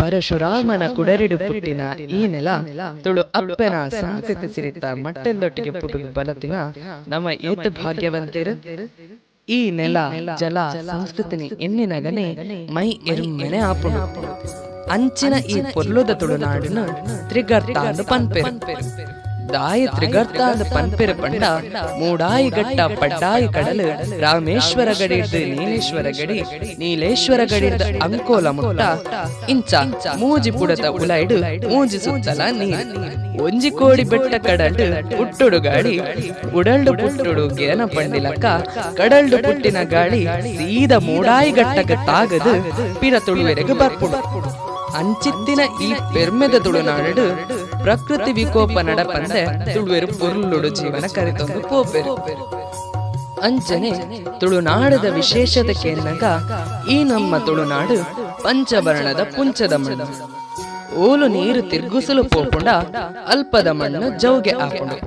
ಪರಶುರಾಮನ ಕುಡರಿಡು ಪುಟ್ಟಿನ ಈ ನೆಲ ತುಳು ಅಪ್ಪೆನ ಸಂಸ್ಕೃತಿ ಸಿರಿತ ಮಟ್ಟೆಲ್ದೊಟ್ಟಿಗೆ ಪುಟ್ಟುದು ಬಲತಿನ ನಮ್ಮ ಏತ್ ಭಾಗ್ಯವಂತೆರು. ಈ ನೆಲ ಜಲ ಸಂಸ್ಕೃತಿನಿ ಎನ್ನಿನಗನೆ ಮೈ ಎರ್ಮೆನೆ ಆಪುಂಡು. ಅಂಚಿನ ಈ ಪೊರ್ಲುದ ತುಳುನಾಡಿನ ತ್ರಿಗರ್ತ ಅಂದ್ ಪನ್ಪೆರು. ದಾಯಿ ತ್ರಿಗರ್ತ ಅಂದ್ ಪನ್ಪೆರು ಪಂಡ ಮೂಡಾಯಿ ಗಟ್ಟ ಪಡ್ಡಾಯಿ ಕಡಲು ರಾಮೇಶ್ವರ ಗಡಿಡ್ದು ನೀಲೇಶ್ವರ ಗಡಿ, ನೀಲೇಶ್ವರ ಗಡಿಡ್ದು ಅಂಕೋಲ ಮುಟ್ಟ ಇಂಚ ಮೂಜಿ ಪುಡತ ಉಲೈಡು ಮೂಜಿ ಸುತ್ತಲ ನೀರು. ಒಂಜಿ ಕೋಡಿ ಬೆಟ್ಟ ಕಡಲ್ಡು ಪುಟ್ಟುಡು ಗಾಳಿ, ಉಡಲ್ಡು ಪುಟ್ಟುಡು ಗೇನ ಪಂಡಿಲಕ್ಕ ಕಡಲ್ಡು ಪುಟ್ಟಿನ ಗಾಳಿ ಸೀದ ಮೂಡಾಯಿ ಗಟ್ಟಕ್ಕೆ ತಾಗದು ಪಿರ ತುಳುವೆರೆಗ್ ಬರ್ಪುಡು. ಅಂಚಿತ್ತಿನ ಈ ಪೆರ್ಮೆದ ತುಳುನಾಡು ಪ್ರಕೃತಿ ವಿಕೋಪ ನಡಪಂದೆ ತುಳುವೆರು ಪೊರ್ಲುಡು ಜೀವನ ಕರಿತೊಂದು ಪೋಪೆರು. ಅಂಚನೆ ತುಳುನಾಡದ ವಿಶೇಷತೆ ಕೇನ್ನಗ ಈ ನಮ್ಮ ತುಳುನಾಡು ಪಂಚವರ್ಣದ ಪುಂಚದ ಮಣ್ಣು. ಓಲು ನೀರು ತಿರ್ಗುಸಲು ಪೋಪುಂಡ ಅಲ್ಪದ ಮಣ್ಣು ಜೌಗೆ ಆಪುಂಡು.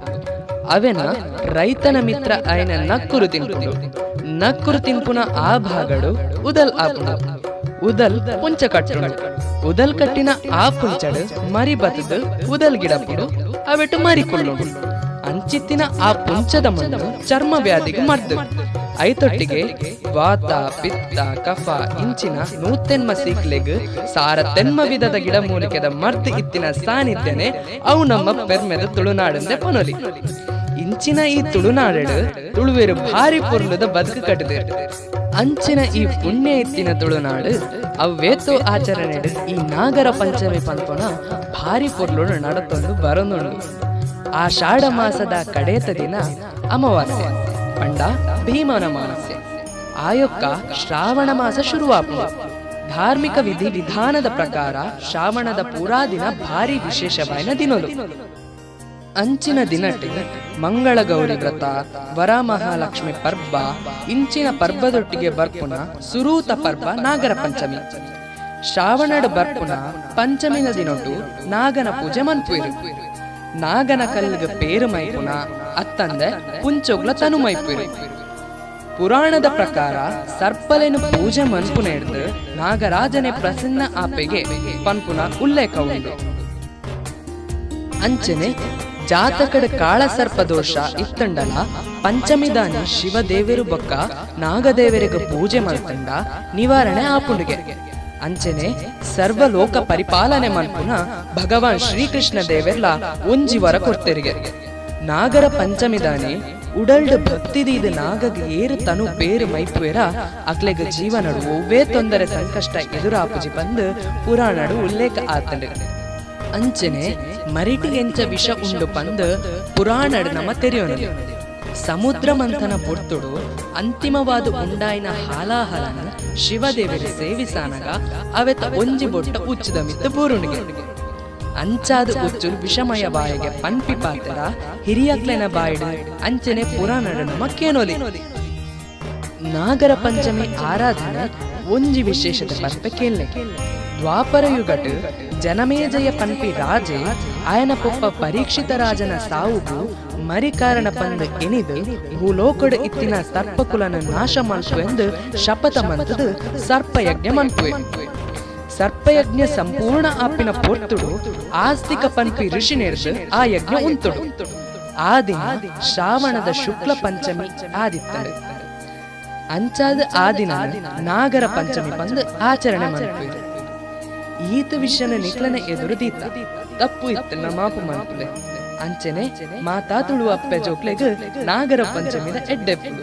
ಅವೆನ ರೈತನ ಮಿತ್ರ ಆಯ್ನ ನಕ್ಕುರು ತಿನ್ಪುಂಡು. ನಕ್ಕುರು ತಿನ್ಪುನ ಆ ಭಾಗಡು ಉದಲ್ ಆಪುಂಡು. ಉದಲ್ ಪುಂಚ ಕಟ್ಟುಂಡು. ಉದಲ್ ಕಟ್ಟಿನ ಆ ಪುಂಚಡು ಮರಿ ಬತ್ತದು ಉದಲ್ ಗಿಡಪುಂಡು, ಅವೆಟು ಮರಿ ಕುಲ್ಲುಂಡು. ಅಂಚಿತ್ತಿನ ಆ ಪುಂಚದ ಮಣ್ಣು ಚರ್ಮ ವ್ಯಾಧಿಗೆ ಮದ್ದು. ಐತೊಟ್ಟಿಗೆ ವಾತ ಪಿತ್ತ ಕಫ ಇಂಚಿನ ನೂತೆನ್ಮ ಸೀಕ್ಲೆಗ್ ಸಾರ ತೆನ್ಮ ವಿಧದ ಗಿಡಮೂಲಿಕೆದ ಮರ್ದು ಇತ್ತಿನ ಸಾನ್ನಿಧ್ಯನೆ ಅವು ನಮ್ಮ ಪೆರ್ಮೆದ ತುಳುನಾಡಂದೆ ಪನೊಲಿ. ಇಂಚಿನ ಈ ತುಳುನಾಡು ತುಳುವೆರು ಭಾರಿ ಪೊರ್ಲುದ ಬದುಕು ಕಟ್ಟುದೇರು. ಅಂಚಿನ ಈ ಪುಣ್ಯ ಇತ್ತಿನ ತುಳುನಾಡು ಅವ್ವೇತೋ ಆಚರಣೆಡು ಈ ನಾಗರ ಪಂಚಮಿ ಪನ್ಪುನ ಭಾರಿ ಪೊರ್ಲುಡು ನಡತೊಂದು ಬರೊಂದುಂಡು. ಆಷಾಢ ಮಾಸದ ಕಡೇತ ದಿನ ಅಮಾವಾಸ್ಯೆ ಪಂಡ ಭೀಮನ ಅಮಾವಾಸ್ಯೆ. ಆಯೊಕ್ಕ ಶ್ರಾವಣ ಮಾಸ ಶುರುವಾಪುಂಡು. ಧಾರ್ಮಿಕ ವಿಧಿ ವಿಧಾನದ ಪ್ರಕಾರ ಶ್ರಾವಣದ ಪೂರಾ ದಿನ ಭಾರಿ ವಿಶೇಷವಾಯಿನ ದಿನಲು. ಅಂಚಿನ ದಿನಟ್ ಮಂಗಳ ಗೌರಿ ವ್ರತ, ವರಮಹಾಲಕ್ಷ್ಮಿ ಪರ್ಬ, ಇಂಚಿನ ಪರ್ಬದೊಟ್ಟಿಗೆ ಬರ್ಪುನ ಸುರೂತ ಪರ್ಬ ನಾಗರ ಪಂಚಮಿ. ಶ್ರಾವಣಡ್ ಬರ್ಪುನ ಪಂಚಮಿನ ದಿನೊಟು ನಾಗನ ಪೂಜೆ ಮನ್ಪುವೆರು. ನಾಗನ ಕಲ್ಲಿಗೆ ಪೇರು ಮೈಪುನ ಅತ್ತಂದೆ ಪುಂಚೊಗ್ಲ ತನು ಮೈಪುವೆರು. ಪುರಾಣದ ಪ್ರಕಾರ ಸರ್ಪಲೆನು ಪೂಜೆ ಮನ್ಪುನ ಹಿಡ್ದು ನಾಗರಾಜನೆ ಪ್ರಸನ್ನ ಆಪೆಗೆ ಪನ್ಪುನ ಉಲ್ಲೇಖ ಉಂಡು. ಅಂಚನೆ ಜಾತಕಡ ಕಾಳಸರ್ಪ ದೋಷ ಇತ್ತಂಡಲ ಪಂಚಮಿದಾನಿ ಶಿವದೇವರು ಬೊಕ್ಕ ನಾಗದೇವರಿಗೆ ಪೂಜೆ ಮಲ್ತಂಡ ನಿವಾರಣೆ ಆಪುಂಡುಗೆ. ಅಂಚನೆ ಸರ್ವಲೋಕ ಪರಿಪಾಲನೆ ಮನ್ಪುನ ಭಗವಾನ್ ಶ್ರೀಕೃಷ್ಣ ದೇವೆರ್ಲ ಒಂಜಿ ವರ ಕೊರ್ತೆರಿಗೆ. ನಾಗರ ಪಂಚಮಿದಾನಿ ಉಡಲ್ಡ್ ಭಕ್ತಿದೀದ ನಾಗಗ್ ಏರು ತನು ಪೇರು ಮೈಪುವೆರ ಅಕ್ಲೆಗ್ ಜೀವನಡು ಒವ್ವೇ ತೊಂದರೆ ಸಂಕಷ್ಟ ಎದುರಾಪುಜಿ ಬಂದು ಪುರಾಣಡು ಉಲ್ಲೇಖ ಆತಂಡು. ಅಂಚನೆ ಮರಿಟಿ ಎಂಚ ವಿಷ ಉಂಡು ಪಂದು ಪುರಾಣಡ್ ನಮ ತೆರೆಯೋನು. ಸಮುದ್ರ ಮಂಥನ ಪೊರ್ತುಡು ಅಂತಿಮವಾದ ಉಂಡಾಯಿನ ಹಾಲಾಹಲನ ಶಿವದೇವರು ಸೇವಿಸಾನಗ ಅವೆತ ಒಂಜಿ ಬೊಟ್ಟ ಉಚ್ಚದ ಮಿತ್ತ ಬೂರುಣಿಗೆ. ಅಂಚಾದ ಉಚ್ಚುಲ್ ವಿಷಮಯ ಬಾಯಿಗೆ ಪನ್ಪಿ ಪಾತ್ರ ಹಿರಿಯಕ್ಲೆನ ಬಾಯಿಡು ಅಂಚನೆ ಪುರಾಣಡ್ ನಮ ಕೇನೊಲಿ. ನಾಗರ ಪಂಚಮಿ ಆರಾಧನೆ ಒಂಜಿ ವಿಶೇಷತೆ ಪನ್ಪೆ ಕೇಳ್ನೆ. ದ್ವಾಪರ ಯುಗಟ್ ಜನಮೇಜಯ ಪನ್ಪಿ ರಾಜೆ ಆಯನ ಪೊಪ್ಪ ಪರೀಕ್ಷಿತ ರಾಜನ ಸಾವುಗು ಮರಿಕಾರಣ ಪಂದ್ ಎನಿದು ಭೂಲೋಕಡು ಇತ್ತಿನ ಸರ್ಪಕುಲನ ನಾಶ ಮಲ್ಪು ಎಂದು ಶಪಥ ಮಂತದು ಸರ್ಪಯಜ್ಞ ಮನ್ಪುವೆ. ಸರ್ಪಯಜ್ಞ ಸಂಪೂರ್ಣ ಆಪಿನ ಪೊರ್ತುಡು ಆಸ್ತಿಕ ಪನ್ಪಿ ಋಷಿ ನೇರ್ದು ಆ ಯಜ್ಞ ಉಂತುಡು. ಆ ದಿನ ಶ್ರಾವಣದ ಶುಕ್ಲ ಪಂಚಮಿ ಆದಿತ್ತಡು. ಅಂಚಾದ ಆ ದಿನ ನಾಗರ ಪಂಚಮಿ ಬಂದು ಆಚರಣೆ ಮನ್ಪುವೆ. ಈತ ವಿಷಯನ ನಿಕ್ಲನ ಎದುರು ದೀತ ತಪ್ಪು ಇತ್ತು ಮಾಪು ಮನ್ಪುಲೆ. ಅಂಚನೆ ಮಾತಾ ತುಳು ಅಪ್ಪೆ ಜೋಕ್ಲೆಗ್ ನಾಗರ ಪಂಚಮಿದ ಎಡ್ಡೆಪ್ಪುಲು.